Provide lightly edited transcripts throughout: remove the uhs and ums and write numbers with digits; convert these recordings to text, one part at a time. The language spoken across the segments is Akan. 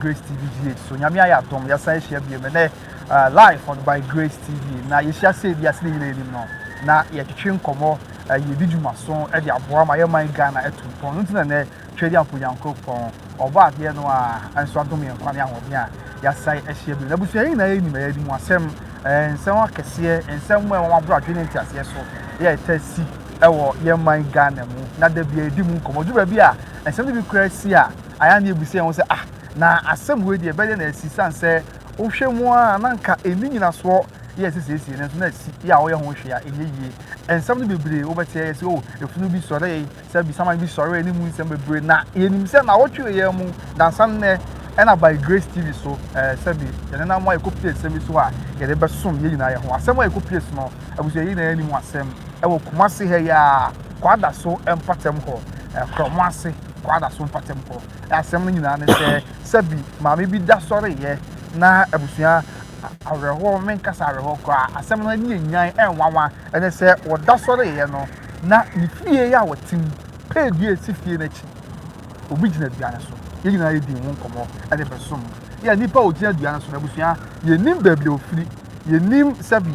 Grace TV GH so. Nyame ayɛ adom, yɛasan ahyia bio ɛnɛ live on By Grace TV. Na yɛhyia sɛ bi ase ne nyinaa anim no, na yɛtwetwe nkɔmmɔ, yɛdi dwumaso de aboa ma yɛman Ghana atu mpɔn no. Nti na nɛ Twɛdi Ampo Nyankopɔn ɔbɔ adeɛ no a nso adom yɛn nkwa ne ahoɔden a yɛasan ahyia bio. Na abusua, yɛn nyinaa yɛnim ɛyɛ mu asɛm, nsɛm akɛseɛ, nsɛm mu a ɛwɔ aboro adwene ne nteaseɛ so yɛ ɛta si ɛwɔ yɛn man Ghana mu. Na da bi yɛdi mu nkɔmmɔ duru baabi a nsɛm no bi kura si a, ayɛ ne yɛbisa yɛn ho sɛ, ah, na asɛm wei deɛ, ɛbɛyɛ na asi san sɛ wohwɛ mu a na nka ɛni nyinasoɔ yɛ ɛsɛ siesie no nso na asi yɛ a wɔyɛ ho hwee a ɛnyɛ yie. Nsɛm no bebree wobɛte yɛ sɛ o efunu bi sɔre, sɛ bisaman bi sɔre ne mu nsɛm bebree. Na yɛnim sɛ na wɔtwe yɛn mu dansa nnɛ ɛna By Grace TV so, sɛbi yɛn nenam a yɛkɔpie nsɛm bi so a yɛde bɛsom yɛn nyinaa yɛn ho asɛm a yɛkɔpie so no. Abusua, yɛn nyinaa anim asɛm ɛwɔ Kumase ha yi a Kwada so mpatam hɔ, Kurɔmo ase Kwada so mpatam hɔ. Asɛm no nyinaa ne sɛ, sɛbi, maame bi da sɔreyɛ na abusua awerɛhoɔ, menkasa awerɛhoɔ koraa, asɛm no ani yɛ nyan, ɛnwanwa. Ɛne sɛ wɔda sɔreyɛ no na ne fie a wɔte mu pɛɛ dua esi fie n'akyi, obi gyina dua no so. Yɛn nyinaa yɛdi ho nkɔmmɔ ɛde bɛsom yɛ nipa a ogyina dua no so. Na abusua, yɛnim baabi a ofiri, yɛnim sɛbi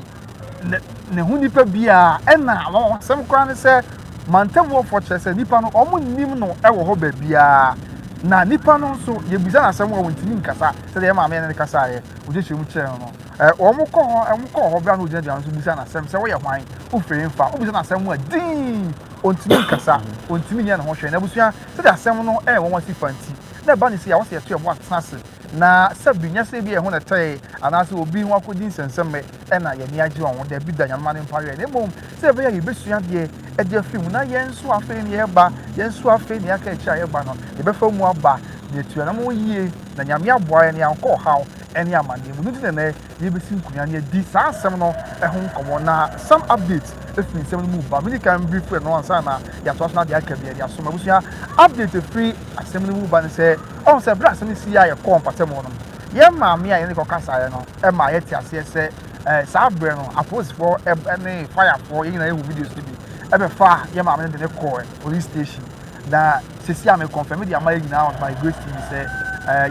ne ho nipa biara. Ɛna wɔn asɛm koraa ne sɛ mantamufoɔ kyerɛ sɛ nipa no wɔn nim no ɛwɔ hɔ baabiara. Na nipa no nso yɛbisa n'asɛm a wɔntumi nkasa sɛdeɛ yɛ maame ne kasa yɛ wɔgyegye mu kyerɛ no no. Wɔn kɔ hɔ, wɔn kɔ hɔ bere a na ogyina dua no so bisa n'asɛm sɛ wɔyɛ hwan, wofiri nfa, wobisa n'asɛm a dinn, ontumi nkasa, ontumi nyɛ ne ho hwɛ. Na abusua, sɛdeɛ asɛm no ɛyɛ wɔn asi fa nti na ɛba ne si a wɔsɛ yɛto ɛbo atena ase na sɛbi nyɛ sɛ bi ɛho na ɛtɛɛ anaasɛ obi ho akɔdi nsɛnsɛm ɛna yɛni agye wɔn ho. Dɛbi da, Nyame ne mpareɛ, na mmom sɛ ɛbɛyɛ a yɛbɛsua adeɛ ɛde afiri mu na yɛn nso afei ne yɛba, yɛn nso afei ne yɛaka akyi a yɛba no, yɛbɛfa mu aba na yɛtua nam yie na Nyame aboa yɛn yɛankɔ ɔhaw ɛne amanneɛ mu no. Nti nɛnɛ yɛbɛsi nkonnwa ne yɛdi saa asɛm no ɛho nkɔmmɔ. Na some update efiri nsɛm no mu ba. Mini kan brief no ansa na yɛatoa so na deɛ aka bi yɛde asom. Abusua, update efiri asɛm no mu ba ne sɛ ɔn sɛ bere asɛm no si a yɛkɔɔ mpatamu no, yɛn maame a yɛne kɔkasaeɛ no ɛma yɛte aseɛ sɛ saa berɛ no apolisifoɔ ɛne firefoɔ, yɛn nyinaa yɛhu videos no bi, ɛbɛfa yɛn maame no de ne kɔɔ police station. Na sisi a me confirm de ama yɛn nyinaa on By Grace TV sɛ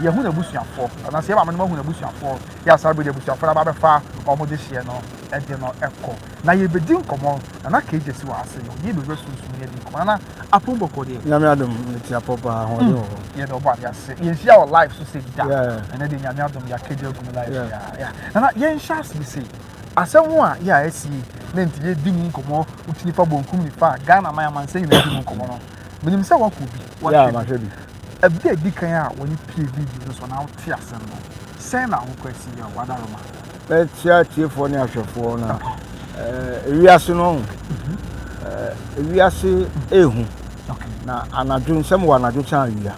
yɛhu n'abusuafoɔ anaasɛ yɛn maame no mahu n'abusuafoɔ. Yɛ asa bere de abusuafoɔ no aba abɛfa wɔn de hyeɛ no ɛde no ɛkɔ na yɛbɛdi nkɔmɔ. Nana Kegye si wɔ ase, yɛ bɛwura sunsun yɛ di nkɔmɔ. Nana apon bɔkɔ deɛ? Nyame adom, mete apɔ paa, ahoɔden wɔ hɔ. Yɛde ɔbɔ ade ase, yɛnhyia wɔ live so sɛ da. Ɛnɛ de Nyame adom yɛakagya agu mu live. Yeah. Nana, yɛnhyɛ ase bi sɛ asɛm a yɛ a asi na nti yɛdi mu nkɔmmɔ, wotumi fa bonkum nifa a Ghana man amansa nyinaa di mu nkɔmmɔ no, menim sɛ woakɔ bi. Yeah, mahwɛ bi. Ɛbi a ɛdi kan a wɔne pie video no so na wote asɛm no sɛn na wokɔ asi yɛ wadaroma? Mɛkyia atiefoɔ ne ahwɛfoɔ. Na ewiase no, ewiase ehu na anadwo nsɛm wɔ anadwo kyɛn awia.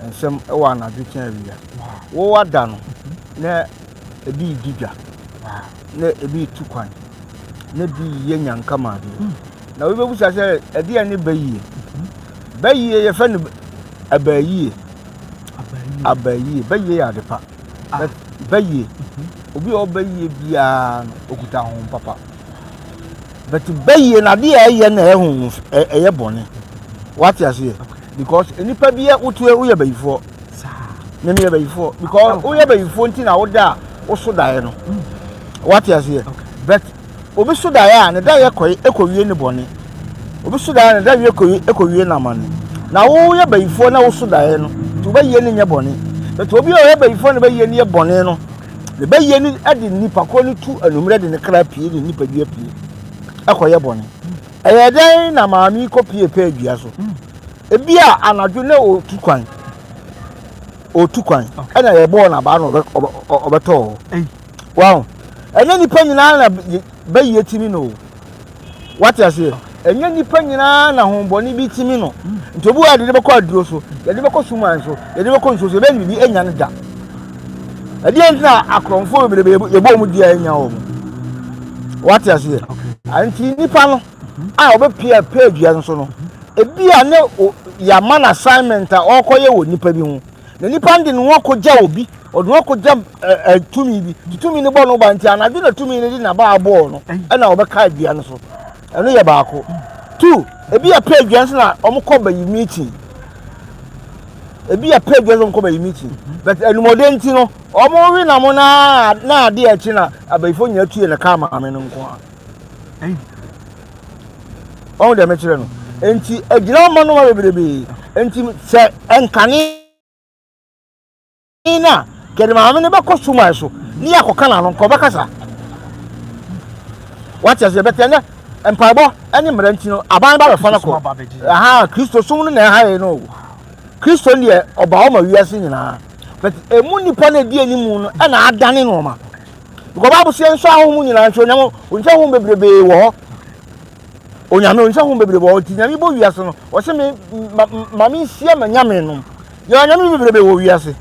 Nsɛm wɔ anadwo kyɛn awia. Wɔwɔ ada no na ebi di dwa na ebi tu kwan na ebi yɛ nyankama adeɛ. Na obi bɛbusa sɛ ɛdeɛ ne bɛyie? Bɛyie yɛfɛ no ɛbɛyie, abayie. Bɛyie yɛ ade pa. Bɛyie, obi a ɔbɛyie biara no okuta honhom papa, but bɛyie na adeɛ a ɛyɛ na ɛyɛ honhom ɛyɛ bɔne. Wate aseɛ? Because nipa bi yɛ wotu woyɛ bɛyifoɔ, mímu yɛ bɛyifoɔ, because woyɛ bɛyifoɔ nti na woda a woso daeɛ no. Wate aseɛ? But obi so daeɛ a ne daeɛ kɔ ekɔwie ne bɔne, obi so daeɛ a ne daeɛ kɔ ekɔwie n'amane. Na woyɛ bɛyifoɔ na woso daeɛ no nti wobɛyie ne nyɛ bɔne, but obi a ɔyɛ bɛyifoɔ na bɛyie ne yɛ bɔne no, ne bɛyie no de nipa korɔ no tu anummerɛ de ne kra pie de nipa dua pie ɛkɔyɛ bɔne. Ɛyɛ dɛn na maame yi kɔ pie pɛ dua so? Ebi a anadwo na otu kwan, otu kwan ɛna yɛbɔɔ n'abaa na ɔbɛtɔɔ hɔ. Wow, ɛnyɛ nipa nyinaa na bɛyie timi no o. Wate aseɛ? Ɛnyɛ nipa nyinaa na honbɔne bi timi no. Nti obi wɔ a yɛde bɛkɔ aduro so, yɛde bɛkɔ suman so, yɛde bɛkɔ nsuo so, yɛbɛyɛ ne biribi anya no da. Ɛdeɛ nti na akorɔmfoɔ bebrebe yɛbɔ wɔn dua anya wɔn? Wate aseɛ? Nti nipa no a ɔbɛpia pɛ dua no so no, ebi a ne yɛama no assignment a ɔrekɔyɛ wɔ nipa bi ho, na nipa no de ne ho akɔgya obi, ɔde ne ho akɔgya tumi bi, nti tumi no bɔ no ba. Nti anadwo na tumi no de n'aba abɔɔ no ɛna ɔbɛka dua no so. Ɛno yɛ baako. Two, ebi yɛ pɛ dua no so na wɔn kɔ bɛyi meeting. Ebi yɛ pɛ dua sɛ wɔn kɔ bɛyi meeting. But anumɔden nti no, wɔn we nam na na adeɛ akyi na abayifoɔ nyinaa tue na kaa maame no nko ara. Wɔn deɛ mekyerɛ no. Nti agyina wɔn no ma bebrebe. Nti sɛ nkane no a, kɛde maame no bɛkɔ suman so ne yɛ akɔka n'ano nka ɔbɛkasa. Wate aseɛ bɛtɛ nɛ mpaebɔ ne mmara nti no aban ba bɛfa no kɔ. Aha Kristo som no na ɛha yɛ no. Kristo deɛ ɔba hɔ ma wiase nyinaa. But emu nipa na edi anim no ɛna adane nneɛma. Because Bible sɛ yɛnsɔ ahonhom nyinaa nhwɛ onyame onsɛ honhom bebrebe wɔ hɔ. Onyame onsɛ honhom bebrebe wɔ hɔ nti nyame bɔ wiase no ɔsɛ me ma, ma me nhyia ma nyame nom. Yɛ onyame bebrebe wɔ wiase.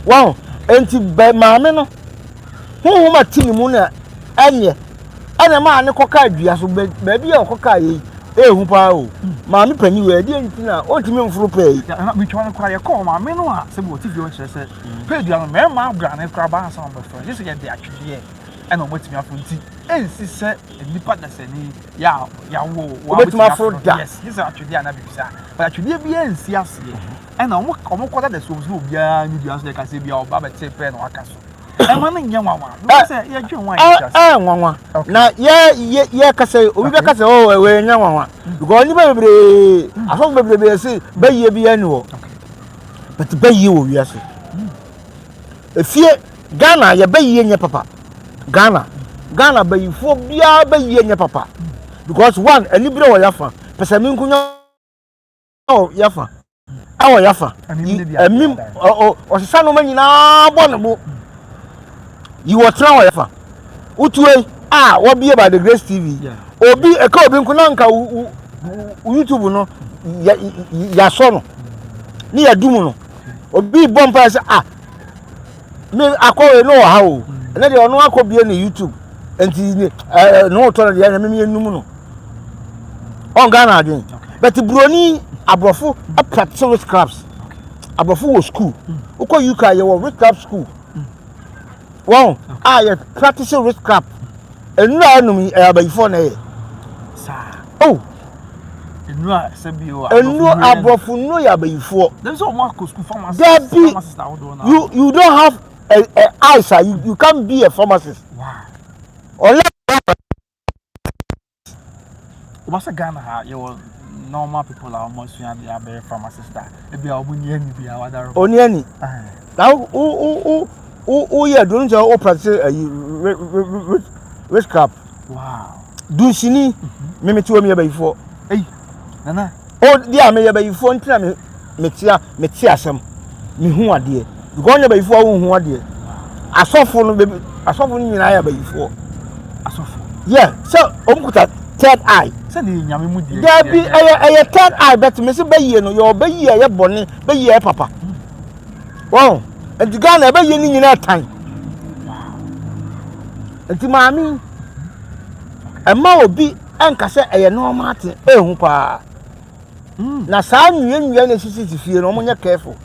Wɔn nti bɛ maame no honhom a ti ne mu na ɛnyɛ ɛna maa ne kɔka dua so baabi a ɔkɔka yɛ yi ehu paa o maame panyin wɔ ɛdeɛ nti na ɔntumi mforo pɛɛ yi. Metwa no koraa yɛkɔɔ maame no a sɛ bi wɔte fie hɔ kyerɛ sɛ Pɛ dua no, mmarima abrane koraa ba ansa na wɔbɛforo. Gye sɛ yɛde atwedeɛ ɛna wɔatumi aforo nti ɛnsi sɛ nnipa dasani yɛ a yɛawo wo wobɛtumi aforo da. Yes, gye sɛ atwedeɛ anaa biribi saa. But atwedeɛ biara nsi aseɛ. Ɛna wɔn wɔn kɔda da suom so na obiara ne dua nso yɛka sɛ bia ɔba bɛte pɛ na waka so. Ɛma no nyɛ nwanwa. Because sɛ yɛdwen ho a yɛnte ase. Ɛɛ nwanwa. Na yɛ yɛ yɛ kasa yi obi bɛka sɛ oh ɛwɔ nyɛ nwanwa. Because nnipa bebree asɔfo bebree se bɛyie biara ni hɔ. But bɛyie wɔ wiase. Efie Ghana yɛ bɛyie nyɛ papa. Ghana Ghana bɛyifoɔ biara bɛyie nyɛ papa. Because one anibere wɔ yafa pɛsɛmenkonya wɔ yafa ɛwɔ yafa. Ɛmim ɔsesa nneɛma nyinaa bɔ ne bo. Yi wɔ tena wɔ yafa. Wotue a wɔbie by the grace TV. Obi ɛka obi nko na nka wo YouTube no yasɔ no ne yɛdum no. Obi bɔ mpa sɛ ah me akɔwe no wɔ ha o. Ɛnɛ deɛ ɔno akɔ bie ne YouTube nti ne ɛɛ ne ho tɔ no deɛ ɛna mimi enum no. Ɔn Ghana adwene. But buroni aborɔfo practice witchcrafts. Aborɔfo wɔ school. Wokɔ UK a yɛwɔ witchcraft school. Wɔn a yɛ practice witchcraft. Nnura a ɛnum yi ɛyɛ abayifoɔ na ɛyɛ. Saa. Oh. Nnura sɛbi o. Nnuro aborɔfo nnuro yɛ abayifoɔ. Dem sɛ wɔn akɔ school pharmacist. Dabi. Pharmacist ahodoɔ na. You you don't have a, a eyes a you you can't be a pharmacist. Wow. Unless. Woba sɛ Ghana ha yɛwɔ normal people a wɔn asua adeɛ abɛyɛ pharmacist a ebi a wɔn ni ani bi a wadaro. Oni ani. Na wo wo wo wo wo yɛ aduro sɛ wo practice ayi witchcraft. Wow. Dunsini me me ti wɔ mi yɛ bayifoɔ. Eyi nana. O di a me yɛ bayifoɔ ntina me me te me te asɛm me hu adeɛ because ɔnyɛ bayifoɔ a wohu adeɛ asɔfo no bebi asɔfo no nyinaa yɛ bayifoɔ. Asɔfo. Yɛ sɛ wɔn kuta third eye. Sɛ ne nyame mu deɛ. Dabi ɛyɛ ɛyɛ third eye bɛt me se bɛyie no yɛ ɔbɛyie ɛyɛ bɔne bɛyie ɛyɛ papa. Wɔn nti Ghana ɛbɛyie ne nyinaa tan. Nti maame ɛma obi ɛnka sɛ ɛyɛ normal thing ehu paa. Mm. Na saa nnua nnua na esisisi fie no wɔn nyɛ careful.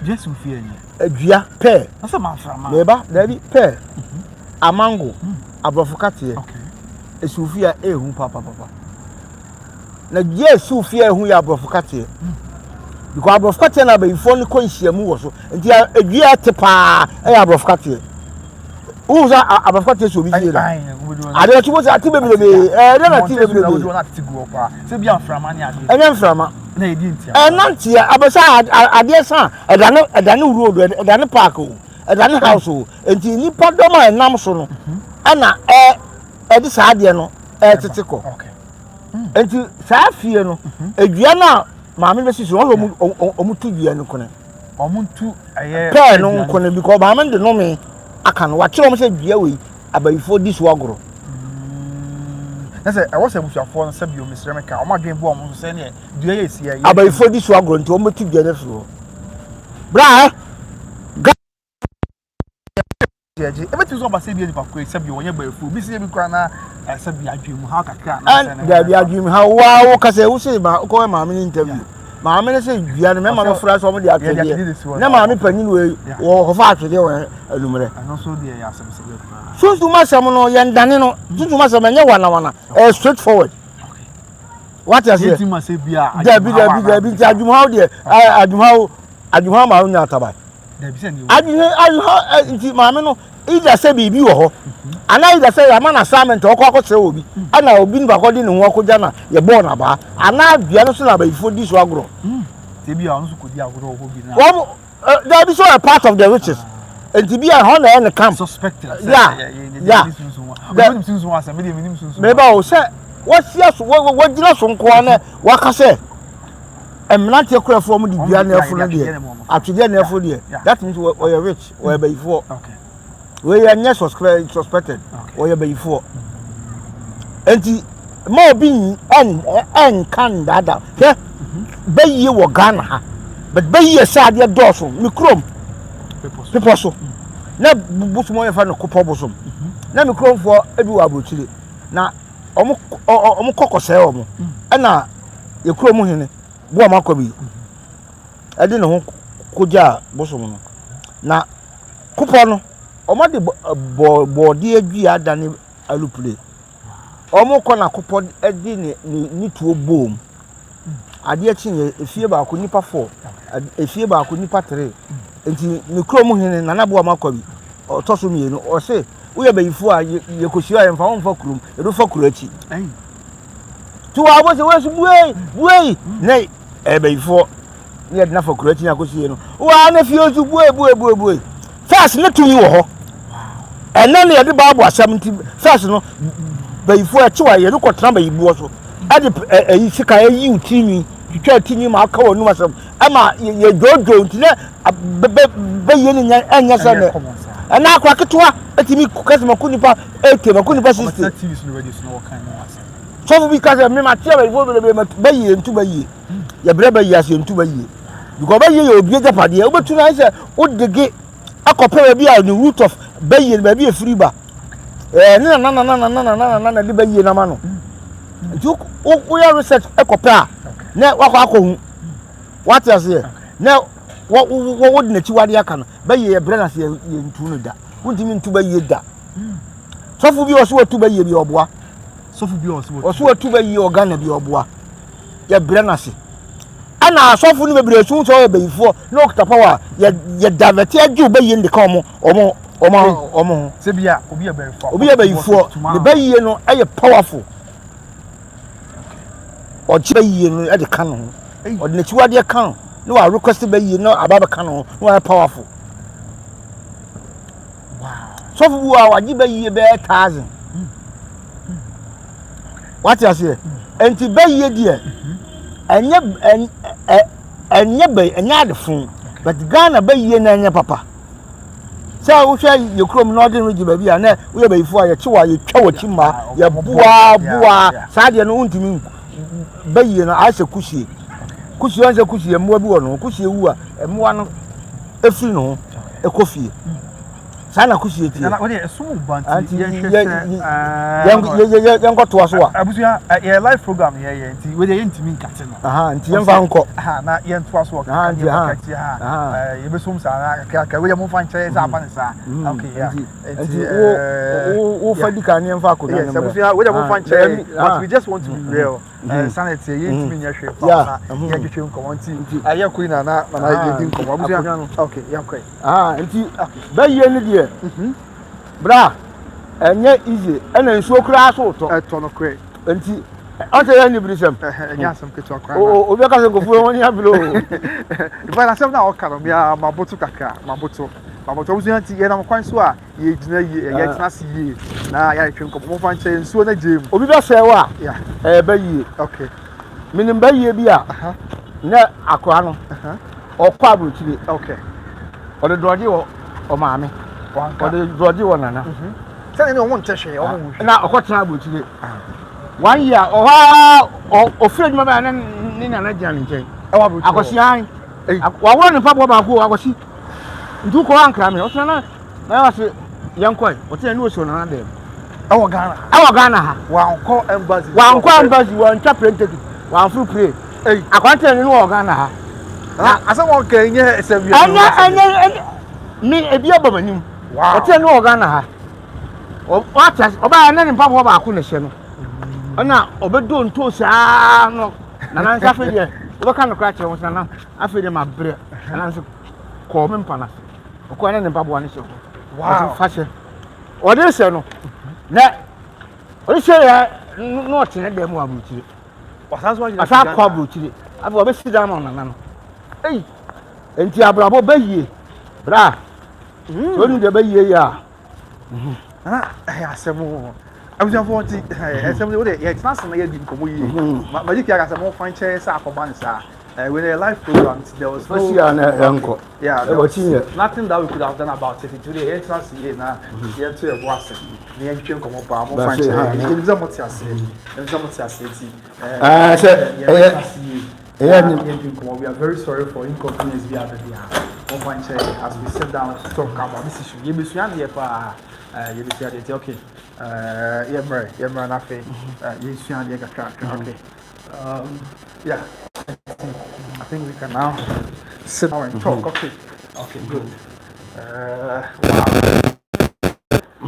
Jesu fie nyɛ. Adua pɛɛ. Ɛsɛ ma nframa. Meba dabi pɛɛ. Mhm. Amango. Mm. Aborɔfo kateɛ. Okay. Esiw fie a ehu papapapa. Na dua esiw fie a ehu yɛ aborɔfo kateɛ. Mm. Because aborɔfo kateɛ na abayifoɔ no kɔ nhyiamu wɔ so. Nti edua ɛte paa ɛyɛ aborɔfo kateɛ. Wohu sɛ aborɔfo kateɛ si obi fie da. Adeɛ ɔkye bɔ sɛ ate bebrebe ɛɛ dɛ na ate bebrebe. Ɛnyɛ mframa. Ɛnanteɛ abɛsɛ adeɛ sa ɛdane ɛdane road ɛdane park o ɛdane house o nti nipa dɔm a ɛnam so no ɛna ɛ ɛde saa adeɛ no ɛtete kɔ. Nti saa fie no edua no a maame bɛsi so wɔn wɔn wɔn tu dua no kone. Wɔn tu ɛyɛ. Pɛɛ no nkone because maame de nome aka no wakyerɛ wɔn sɛ dua wei abayifoɔ di so agorɔ. Na sɛ ɛwɔ sɛ abusuafoɔ no sɛ bio mesrɛ me ka wɔn adwene bu wɔn so sɛ neɛ dua yɛ esi ɛyɛ. Abayifoɔ di so agorɔ nti wɔn bɛtu dua no afiri hɔ. Bra ɛ. Gyegye ebetumi sɛ ɔba sɛ bi nipa koro sɛ bi wɔnyɛ bayifoɔ obi sɛ bi kora na ɛsɛ bi adwene mu ha kakra na sɛ ne. Dabi adwene mu ha waa wo kasa ewu sɛ ma kɔ maame ne interview. Maame no sɛ dua no mɛma no fra sɛ wɔn de atwedeɛ na maame panyin wei wɔ kɔfa atwedeɛ wɔ anummerɛ. Sunsum asɛm no yɛn dane no sunsum asɛm ɛnyɛ wanawana ɛyɛ straight forward. Wate aseɛ? Dabi dabi dabi nti adwumhaw deɛ adwumhaw. Adwene ama wonya ataban. Adwene adwene nti maame no either sɛ biribi wɔ hɔ anaa either sɛ yɛama no assignment ɔkɔ akɔsrɛ wɔ bi ɛna obi nipa kɔ de ne ho akɔgya na yɛbɔɔ no abaa anaa dua no so na abayifoɔ di so agorɔ. Wɔn daabi sɛ ɔyɛ part of the riches nti bi a hɔ na ɛyɛ ne camp. Ya ya meba o sɛ wɔahyia so wɔgyina so nkoa na waka sɛ. Mmeranteɛ kurafoɔ wɔn de dua na ɛforo deɛ atwedeɛ na ɛforo deɛ that means ɔyɛ rich ɔyɛ bayifoɔ wei yɛ nyɛ suspected ɔyɛ bayifoɔ nti ma obi ɛnka ndada hwɛ bɛyie wɔ Ghana ha but bɛyie sɛ adeɛ dɔɔso me kurom bepɔ so na bosom ɔyɛ fa no kopɔ bosom na me kuromfoɔ ebi wɔ aburokyire na wɔn wɔn kɔ kɔsɛɛ wɔn ɛna yɛ kurom hene boa ma kɔ bi ɛde ne ho kogyaa bosom no na kopɔ no wɔn de bɔ bɔɔdeɛ dua adane alupule wɔn kɔ na kopɔ de ne ne ne tuo boom adeɛ kye yɛ efie baako nipa fɔ efie baako nipa tere nti ne kurom hene nana boa ma kɔ bi ɔtɔ so mmienu ɔse. Woyɛ bayifo a, yɛkɔhyia a, yɛmfa wo mfa kurom, yɛde wo fa kuro akyi. Nti wɔ abɔ sɛ wɔasi buei, buei, na ɛyɛ bayifoɔ ne yɛde no afa kuro akyi na akɔsie no. Waa na fie nso buei, buei, buei, buei. First ne tumi wɔ hɔ. Ɛnɛ ne yɛde Bible asɛm nti first no bayifoɔ ɛkyew a yɛde kɔtena bayiboɔ so ɛde ɛyi sika ɛyi wo tirinwi twitwa tirinwi ma aka wɔ anum asɛm ɛma yɛ dwoodwoo nti na bɛyɛ ne nya ɛnyɛ sɛ nɛ ɛna akora ketewa ɛtumi kɛsɛ mako nipa 80 mako nipa 60 sɔfo bi ka sɛ mema te abayifo bebrebe bɛyie ntu bɛyie yɛbrɛ bɛyie ase ntu bɛyie because bɛyie yɛ obi agyapadeɛ wobɛtu no ayɛ sɛ wodege akɔpɛ baabi a ne root of bɛyie no baabi efiri ba ɛɛ ne nana nana nana nana nana de bɛyie no ama no nti woyɛ research ɛkɔpɛ a na wakɔ akɔhu wate aseɛ na wɔ wɔ wode n'akyiwadeɛ aka no bɛyɛ yɛ brɛ no ase yɛ ntu no da wontumi ntu bɛyie da sɔfo bi ɔso watu bɛyie bi ɔboa sɔfo bi ɔso watu bɛyie ɔgana bi ɔboa yɛ brɛ no ase ɛna asɔfo no bebree sun sɛ ɔyɛ bɛyifoɔ na ɔkuta power yɛ yɛ divert agye bɛyie no de ka ɔmo ɔmo ɔmo ɔmo ho sɛ bi a obi yɛ bɛyifoɔ obi yɛ bɛyifoɔ ne bɛyie no ɛyɛ powerful ɔgye bɛyie no de ka ne ho ɔde n'akyiwadeɛ ka no na wa request bɛyie na aba bɛka ne ho na wayɛ powerful sɔfo bi a wagye bɛyie bɛyɛ thousand wate aseɛ nti bɛyie deɛ ɛnyɛ ɛnyɛ bɛ ɛnyɛ adefo but Ghana bɛyie na ɛnyɛ papa. Sɛ wohwɛ yɛ kurom northern region baabi a na woyɛ bayifo a yɛkye wa yɛtwa w'akyi mma yɛboa boa saa deɛ no wontumi bɛyie no ayɛ sɛ kusie kusie ɔn sɛ kusie mmoa bi wɔ no ho kusie wu a mmoa no efiri ne ho ɛkɔ fie saa na kusie tie. Nana wɔde ɛsum ba nti yɛnhwɛ sɛ yɛnkɔ toa so a. Abusua yɛ live program yɛ yɛ nti wɔde yɛntumi nkate no. Nti yɛmfa nkɔ. Na yɛntoa so wɔ kakra ne yɛkɔ akyi ha yɛbɛsom saa na kakra wei yɛ momfa nkyɛ sɛ aba ne saa. Okay yeah. Nti wo wo fa di kan ne yɛmfa akonnwa no mmerɛ. Abusua wei yɛ momfa nkyɛ but we just want to be real. Sanity yɛntumi nyɛ hwee fa na yɛntwetwe nkɔmmɔ nti ayɛ koi na na na yɛdi nkɔmmɔ abusua. Okay yɛnkɔ yi. Nti bɛyie no deɛ bra ɛnyɛ easy ɛna nsuo koraa so tɔ. Ɛtɔ no korɛ. Nti ɔsɛ yɛ ni birisɛm. Ɛnyɛ asɛm ketewa koraa. O obi aka sɛ nkurɔfoɔ wɔn ni abiri o. Nfa asɛm na ɔka no mea maboto kakra maboto maboto abusua nti yɛnam kwan so a yɛgyina yie yɛtena ase yie na yɛatwe nkɔmmɔ momfa nkyɛ nsuo no gye mu. Obi bɛsɛe wo a ɛyɛ bɛ yie. Okay. Menim bɛ yie bi a na akora no ɔkɔ aburokyire. Okay. Ɔde drɔgye wɔ ɔmaame. Ɔde drɔgye wɔ nana. Mhm. Sɛdeɛ ne ɔmo nte hwee ɔmo hu hwee. Na ɔkɔtena aburokyire. One year ɔhɔ ara ɔfiri adwuma bɛyɛ na ne nana gyina ne nkyɛn. Ɛwɔ aburokyire. Akɔsi an. Waworo ne mpaboa baako o akɔsi. Nti wokɔ hɔ ankra me. Ɔsɛ nana na yɛ ɔse yɛnkɔe. Ɔte na ne ɔsi ɔnana dɛm. Ɛwɔ Ghana. Ɛwɔ Ghana ha. Wankɔ embassy. Wankɔ embassy wantwa plane ticket wamforo plane. Akwante ne no wɔ Ghana ha. Na asɛm ɔka nyɛ ɛsɛ bi. Ɛnyɛ ɛnyɛ ɛnyɛ me ebi aba m'anim. Ɔte ne wɔ Ghana ha. Wate ase ɔbaa na ne mpaboa baako na ɛhyɛ no. Ɛna ɔbɛdɔ ntoosi aa no. Nana nsa afei deɛ wobɛka no koraa kyerɛ wo sɛ nana afei deɛ mabrɛ. Nana nso kɔɔ me mpa no ase. Ɔkɔɔ ne ne mpaboa no hyɛ hɔ. Ɔse fa hyɛ. Ɔde hyɛ no na ɔde hyɛ yɛ na ɔte ne dan mu aburokyire. Ɔsan akɔ aburokyire. Afei ɔbɛsi dan ama nana no. Ei, nti abrabɔ bɛyie. Bra, sɛ wonim deɛ bɛyie yɛ a. Nana, ɛyɛ asɛm o. Abusuafoɔ nti, ɛsɛm de, wode yɛtena ase na yɛdi nkɔmmɔ yie. Magye kia ka sɛ momfa nkyɛn sɛ akɔba ne saa. Wei yɛ live program nti there was no. First year na yɛnkɔ. Yeah, there was nothing that we could have done about it. Nti wode yɛtena ase yie na yɛnto yɛn bo ase na yɛntwetwe nkɔmmɔ paa. Momfa nkyɛn. Yɛnim sɛ mote aseɛ. Yɛnim sɛ mote aseɛ nti. Sɛ ɛyɛ yɛbɛtena ase yie. Ɛyɛ ne. Yɛndi nkɔmmɔ. We are very sorry for inconvenience bi a baabi a. Momfa nkyɛn as we sit down to talk about this issue. Yɛbɛsua adeɛ paa. Yɛbɛsua adeɛ nti okay. Yɛmmerɛ yɛmmerɛ na afei yɛnsua adeɛ kakra kakra. Okay. Yeah. I think we can now sit down and talk. Okay. Okay, good. Wow.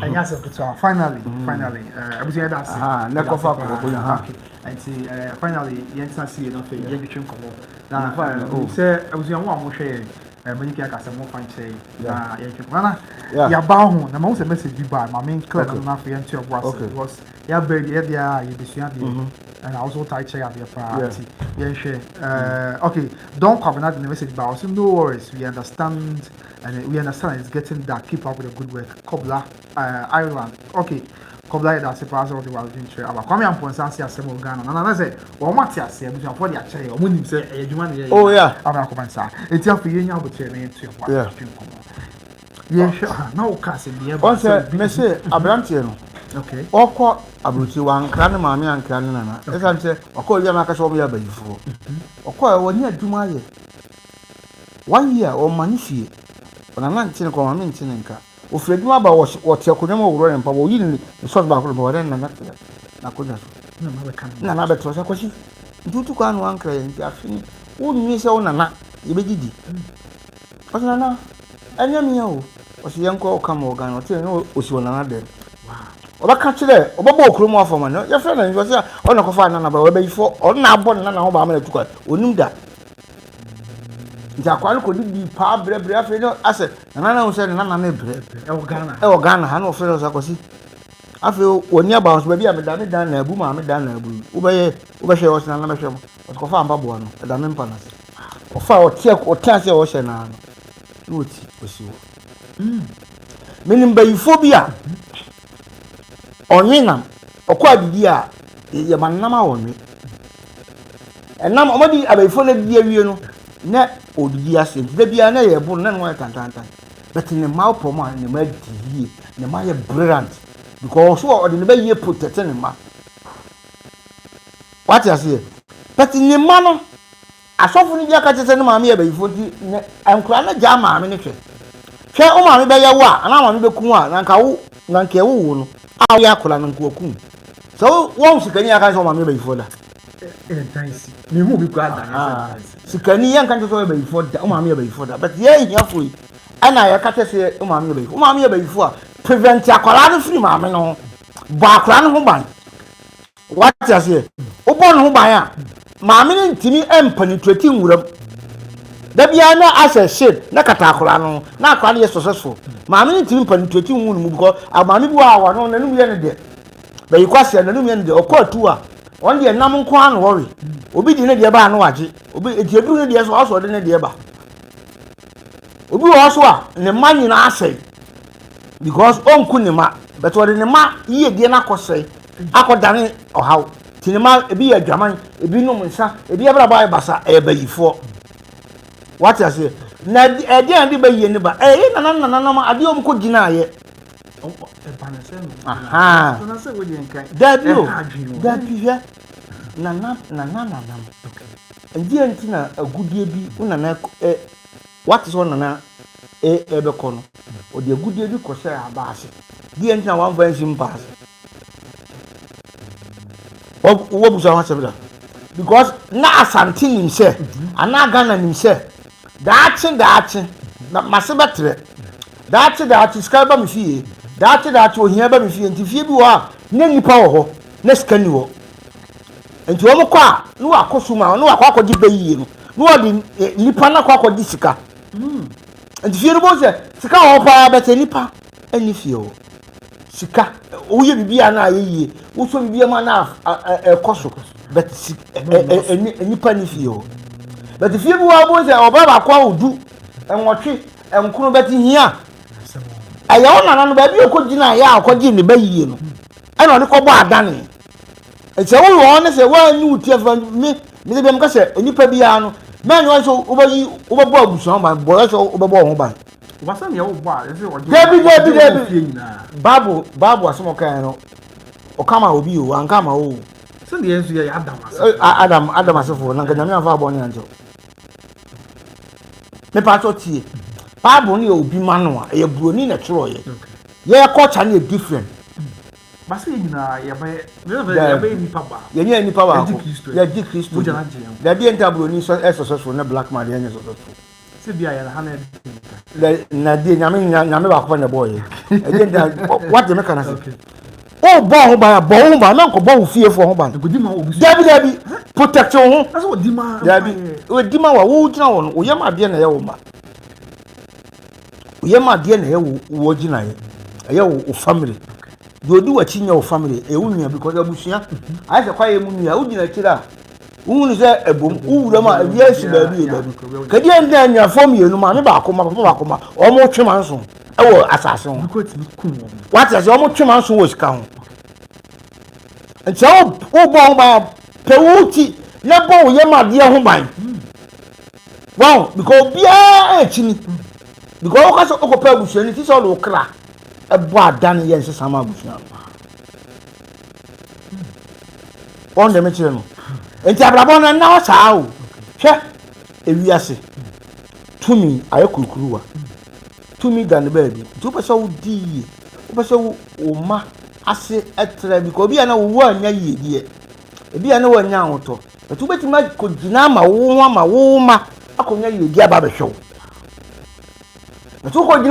Ɛnyɛ asɛm ketewa. Finally, finally. Abusua yɛda ase. Ne kɔfa akɔkɔ ha. Okay. Nti finally yɛntena ase yie na afei yɛntwetwe nkɔmmɔ. Na sɛ abusua mo a mohwɛ yɛn, mani kia ka sɛ momfa nkyerɛ na yɛntwe nkɔmmɔ. Nana, yɛaba ho na mahu sɛ message bi baa ma menclear no na afei yɛnto yɛbo ase because yɛaba yi deɛ yɛdeɛ a yɛbɛsua adeɛ. Ɛna wo nso wotae kyerɛ adeɛ paa nti yɛnhwɛ. Okay, Don Kwabena de ne message baa, ɔsɛ no worries, we understand and we understand it's getting dark, keep up with the good work. Kobla, Ireland. Okay. Kobla yɛ da ase paa sɛ wɔde wadwen kyerɛ aba. Kwame Ampɔnsa ase asɛm wɔ Ghana. Na nana sɛ wɔn ate ase abusuafoɔ de akyerɛ yɛ. Wɔn nim sɛ ɛyɛ adwuma na yɛyɛ. Oh yeah. Ama akɔba nsa. Eti afei yɛnya abotire na yɛnto yɛn bo ase twetwe nkɔmmɔ. Yɛhwɛ ha na woka asɛm bi ɛba Wɔn sɛ mɛsɛ aberanteɛ no. Ɔkɔ aburokyire wankra ne maame ankra ne nana. Ɛsan sɛ ɔkɔ owia ma akasɛ wɔn yɛ abayifoɔ. Ɔkɔ a wɔnyɛ adwuma ayɛ. One year ɔma ne fie. Ɔnana nte ne kɔ maame nte ne nka. Ofiri adwuma aba wɔte akonnwa mu ɔworɔ ne mpaboa oyi ne socks baako ne mpaboa ne nana te n'akonnwa so. Nana bɛtena sɛ Kwasi nti wotu kwan na wankra yɛn nti afe ni wonnwen sɛ wo nana yɛbɛdidi. Ɔsɛ nana ɛnyɛ mea o. Ɔsɛ yɛnkɔ ɔka ma wɔ Ghana ɔte ne ɔsi wɔ nana dɛm. Ɔbɛka kyerɛ ɔbɛbɔ okuro mu afɔma no yɛfrɛ no nso ɔsɛ ɔna kɔfa nana ba ɔbɛyifo ɔno abɔ ne nana ho ba ama no atu kwan onim da. Nti akwadaa no kɔdidi paa brɛbrɛ afei no asɛ nana no sɛ nana no brɛ ɛwɔ Ghana ha na ɔfrɛ no sɛ akɔsi afei wɔni aba nso baabi a meda me dan na abu maa me dan na abu wobɛyɛ wobɛhwɛ ɔsɛ nana bɛhwɛ mo ɔsɛ kɔfa mpaboa no ɛda me mpa no ase ɔfa ɔte ɔte ase a ɔhyɛ naa no na ɔti ɔsi hɔ. Menim bayifoɔ bi a ɔnwe nam ɔkɔ adidi a yɛma nam a ɔnwe ɛnam ɔmɔde abayifoɔ no adidi awie no na ɔdidi ase nti da biara na yɛbo no na ne ho ayɛ tantantan but ne mma wopɔ mu a ne mma di yie ne mma yɛ brilliant because ɔso ɔde ne ba yie protect ne mma wate aseɛ but ne mma no Asɔfo no bi aka kyerɛ sɛ ne maame yɛ bayifo nti ne nkwadaa no gyaa maame no hwɛ. Hwɛ wo maame bɛyɛ wo a anaa maame bɛku wo a na nka wo na nka ɛwo wo no a woyɛ akwadaa no nka waku wo. Sɛ wo wɔn sikani aka sɛ wo maame yɛ bayifoɔ da. Mehu bi koraa da. Sikani yɛn nka kyerɛ sɛ ɔyɛ bayifoɔ da wo maame yɛ bayifoɔ da but yɛn hiafoɔ yi ɛna yɛka kyerɛ sɛ wo maame yɛ bayifoɔ. Wo maame yɛ bayifoɔ a prevent akwadaa no firi maame no ho. Bɔ akwadaa no ho ban. Wate aseɛ? Wobɔ ne ho ban a, maame no ntumi mpenetrate nwura mu. Da biara na asɛ shade na kata akwadaa no ho, na akwadaa no yɛ successful. Maame no ntumi mpenetrate nwu ne mu because maame bi wɔ hɔ a ɔno n'anum yɛ no dɛ. Bɛyi kwasia n'anum yɛ no dɛ, ɔkɔ atu a, ɔno deɛ nam nko ara na ɔwe. Obi de ne deɛ ba a na wagye. Obi eti eduru ne deɛ so a ɔsɔ ɔde ne deɛ ba. Obi wɔ hɔ so a ne mma nyinaa asɛe because ɔnku ne mma but ɔde ne mma yiedie no akɔsɛe. akɔdane ɔhaw. Nti ne mma ebi yɛ adwaman, ebi nom nsa, ebi abrabɔ ayɛ basa, ɛyɛ bayifoɔ. Wate aseɛ? Na ɛdeɛn ade bayie ne ba? Ɛyɛ nana nananom adeɛ wɔn kɔ gyinaeɛ. Dabi o, dabi hwɛ, nana nana nanam. Ɛdeɛn nti na agudeɛ bi wo nana ɛ wate sɛ wo nana ɛbɛkɔ no, ɔde agudeɛ bi kɔhyɛ aba ase. Deɛ nti na wamfa ansi mpa ase. Wɔbusa ho asɛm da. Because na Asante nim sɛ, anaa Ghana nim sɛ, daakye daakye, na mase bɛtrɛ. Daakye daakye sika bɛba me fie. Daakye daakye ohia bɛba me fie. Nti fie bi wɔ hɔ a, na nnipa wɔ hɔ, na sika nni hɔ. Nti wɔn kɔ a, na wakɔ sum a, na wakɔ akɔgye bɛyie no, na wɔde nnipa no akɔ akɔgye sika. Nti fie no bɔ sɛ sika wɔ hɔ paa bɛtɛ nipa ɛni fie hɔ. Sika woyɛ biribi a na ayɛ yie, wosɔ biribi ama na ɛkɔ so, but nipa ni fie hɔ. But fie bi wɔ hɔ bɔ sɛ ɔbaa baako a odu nwɔtwe nkono bɛte hia. Ɛyɛ wo nana no baabi a ɔkɔ gyina yɛ a ɔkɔgye ne ba yie no ɛna ɔde kɔbɔ adane. Sɛ woyɛ wɔn ne sɛ woanyi wo ti afa me mede bɛm ka sɛ nipa biara no mɛnyɛ wɔn sɛ wobɛyi wobɛbɔ abusua ho ban bɔ yɛ sɛ wobɛbɔ wɔn ho ban. Dabi dabi dabi Bible Bible asɛm ɔkae no ɔka ma obi o anka ma wo. Sɛdeɛ nso yɛ Adam asefo. Adam Adam asefo na nka Nyame amfa abɔ ne ankyɛw. Mepa tie. Bible no yɛ obi ma no a ɛyɛ buroni na ɛtwerɛeɛ. Yɛ culture no yɛ different. Basa yɛ nyinaa yɛbɛyɛ nipa baako. Yɛnyɛ nipa baako. Yɛgye Kristo. Dabi yɛn ta buroni sɔ ɛ successful na black man yɛnyɛ successful. Sɛ bi a yɛn ha na ɛdi. Na die nyame nyame baako pɛ na ɛbɔɔ yɛ. Ɛdi nta wate me ka na se. O bɔ ho ban bɔ ho ban mɛ nkɔ bɔ wo fie fo ho ban. Dabi dabi protect wo ho. Dabi odi ma wa wo gyina wɔ no oyɛ ma adeɛ na ɛyɛ wo ma. Oyɛ ma adeɛ na ɛyɛ wo wɔ gyina yɛ. Ɛyɛ wo family. Deɛ odi w'akyi nyɛ wo family, ɛyɛ wo nua because abusua ayɛ sɛ kwaeɛ mu nua, wogyina akyire a wohunu sɛ ɛbom, wowura mu a awia asi baabi yɛ baabi. Kɛdeɛ ntina anuafoɔ mmienu, maame baako ma, papa baako ma, wɔn twe manso ɛwɔ asase ho. Wate ase, wɔn twe manso wɔ sika ho. Nti sɛ wobɔ ho ban a, pɛ wo ti na bɔ wo yam adeɛ ho ban. Wow, because obiara akyini. Because wokɔ sɛ wokɔpɛ abusua no ti sɛ ɔde wo kra. Ɛbɔ adan yɛ nsesa ma abusua no. Wɔn deɛ mekyerɛ no. Nti abrabɔ no ɛnna hɔ saa o. Hwɛ ewiase tumi ayɛ kurukuruwa. Tumi da ne baabi. Nti wopɛ sɛ wodi yie, wopɛ sɛ wo mma ase ɛtrɛ bi kɔ obi a na wo anya yie deɛ. Ebi a na wanya ahotɔ. But wobɛtumi akɔgyina ama wo ho ama wo mma akɔnya yie di aba abɛhwɛ wo. But wokɔgyina.